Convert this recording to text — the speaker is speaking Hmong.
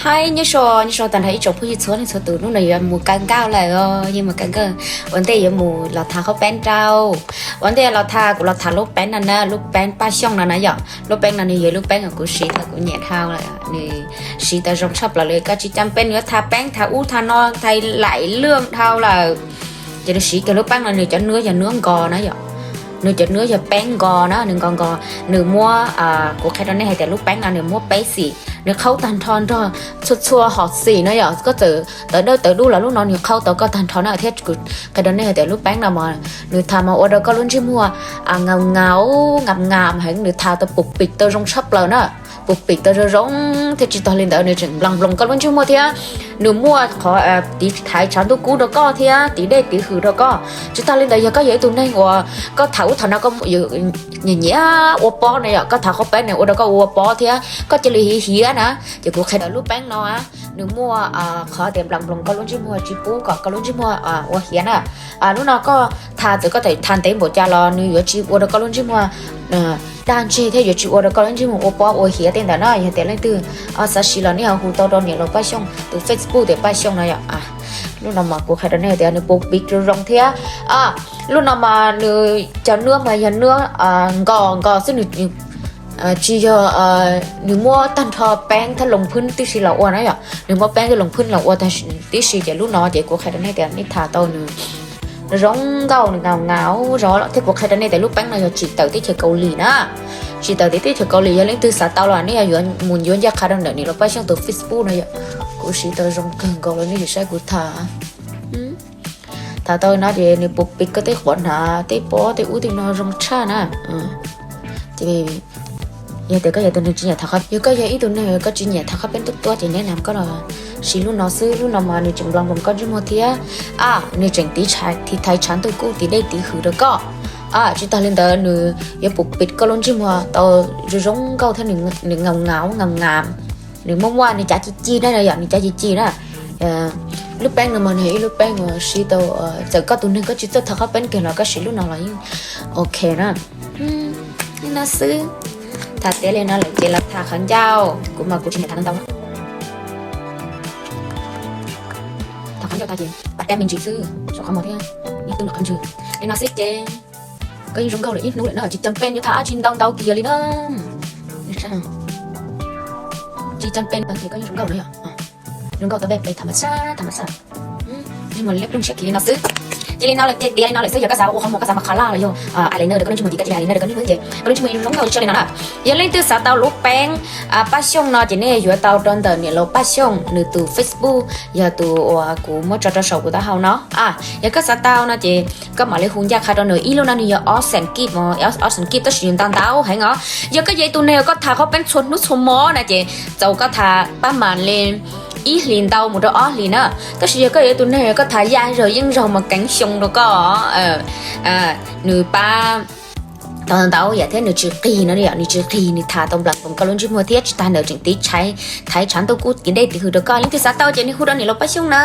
Hais nyob zoo, nyob zoo tag nrho ib tsoom phooj ywg txhua leej txhua tus, hnub no yuav mus kawg nkaus lawm os, yeej mus kawg nkaus. Ua ntej yuav mus los tham qhov peeb rau, ua ntej los tham, kuv los tham lub peeb no na, lub peeb Paj Xyooj no na yom. Lub peeb no nws yog lub peeb uas kuv siv thaum kuv nyiam dhau lawm, nws siv tau zoo tshaj plaws li. Koj tsis cam peb yuav tham peeb tham ub tham no, tham laim lwj dhau lawm, ces nws siv kiag lub peeb no. Nws cov nuab yog nuab nkos na yom, nws cov nuab yog peeb nkos na, nws nkos nkos. Nws muab, kuv qhia rau nej hais tias lub peeb no nws muab peb xim, nws qhaub tag nrho nrog txhua txhua hom xim na yom. Koj txawm tawv dawb tawv dub los lub no nws qhaub tau koj tag nrho na. Thiab kuv qhia rau nej hais tias lub peeb no mas nws tha mas ua rau koj lub ntsej muag ngaus ngaus ngam ngam heev, nws tha tau puv pim tau zoo tshaj plaws na, puv pim tau zoo zoo. Thiab tsis tag li ntawd nws tseem nplas nploos koj lub ntsej muag thiab. Nws muaj qhov tiv thaiv tshav ntuj kub rau koj thiab tiv dej tiv hwm rau koj. Tsis tag li ntawd yog koj yog ib tug neeg uas koj tham ub tham no koj nyiam nyiam ua pob na yom, koj tham qhov peeb no ua rau koj ua pob thiab koj cia li hiav hiav na, ces kuv qhia rau lub peeb no, nws muaj qhov tias nplas nploos koj lub ntsej muag, tsis pub kom koj lub ntsej muag ua hiav na. Lub no koj tha, txawm koj tham ntev npaum cas los nws yuav tsis ua rau koj lub ntsej muag daj ntseg thiab yuav tsis ua rau koj lub ntsej muag ua pob ua hiav tej ntawd na. Yog tias leej twg xav siv los nej ho hu tau rau niam laus Paj Xyooj tus Facebook tias Paj Xyooj no yom. Lub no mas kuv qhia rau nej tias nws puv pim zoo zoo thiab. Lub no mas nws cov nuab mas yog nuab nkos nkos xwb, nws tsis yog, nws muab tag nrho peeb thiab loos phwb tib si los ua na yom. Nws muab peeb thiab loos phwb los ua tib si, ces lub no ces kuv qhia rau nej tias nej tha tau nws zoo nkauj, nws ngaus ngaus zog. Thiab kuv qhia rau nej tias lub peeb no yog tsim tawm teb chaws Kaus Lim na. Tsim tawm teb chaws Kaus Lim, yog leej twg xav tau los nej yuav mus yuav ncaj qha rau ntawm niam laus Paj Xyooj tus Facebook no yom. Kuv siv tau zoo kawg nkaus li, nej sim saib kuv tham. Tham tau no ces nws puv pim koj tej quav hnav tej pob tej ub tej no zoo tshaj na. Ces yog tias koj yog tus neeg tsis nyiam tham, yog koj yog ib tug neeg koj tsis nyiam tham qhov peeb tuab tuab ces nej nam koj los siv lub no xwb. Lub no mas nws tseem nplas nploos koj ntsej muag thiab, nws tseem tiv thaiv tshav ntuj kub tiv dej tiv hwm rau koj. Tsis tag li ntawd nws yuav puv pim koj lub ntsej muag tau zoo zoo nkauj thiab nws ngaus ngaus ngam ngam. Nws muaj muaj nws cav ci ci na yom, nws cav ci ci na. Lub peeb no mas nws yog ib lub peeb uas siv tau, txawm koj tus neeg koj tsis txawj tham qhov peeb kiag los koj siv lub no los yeej ok na. Li no xwb. Tham tiav li no lawm ces los tham qhov ncauj. Kuv mas kuv tsis nyiam tham ntau ntau. Tham qhov ncauj tag ces pas dab me ntsis xwb, saum qhov muag thiab ib tug qhov ntswg. Li no xwb ces koj yeej zoo nkauj lawm ib hnub lawm na, tsis cam peb yuav tham dab tsi ntau ntau kiag li na. Tsis cam peb ces koj yeej zoo nkauj na yom. Zoo nkauj tau peb peb tham mas xaj tham mas xaj. Mus liab plooj siab kiag li no xwb. Ces li no lawm ces tiav li no lawm xwb, yog koj xav ua qhov muag koj xav mas qhov laj los yog eyeliner rau koj lub ntsej muag ces koj cia li eyeliner rau koj lub ntsej muag ces koj lub ntsej muag zoo zoo nkauj tshaj li no na. Yog leej twg xav tau lub peeb Paj Xyooj no ces nej yuav tau rau ntawm niam laus Paj Xyooj nws tus Facebook, yog tus uas kuv muab tso rau saum kuv taub hau no. Yog koj xav tau no ces koj mam li hu ncaj qha rau nws. Ib lub no nws yog ob xees kib, ob xees kib tab sis nws ntau ntau heev os. Yog koj yog ib tug neeg koj tham qhov peeb txhua hnub txhua hmo na ces txaus koj tham pab mas li ib hlis ntau mus rau ob hlis na. Tab sis yog koj yog ib tug neeg koj tham yaj zaug yeeb zaug mas keev xyoo rau koj, nws pab tau ntau yam thiab nws tsis qig no yom, nws tsis qig, nws tham tau nplas nploos koj lub ntsej muag thiab tsis tag ntawd tseem tiv thaiv tshav ntuj kub tiv dej tiv hwm rau koj. Leej twg xav tau ces nej hu rau niam laus Paj Xyooj na.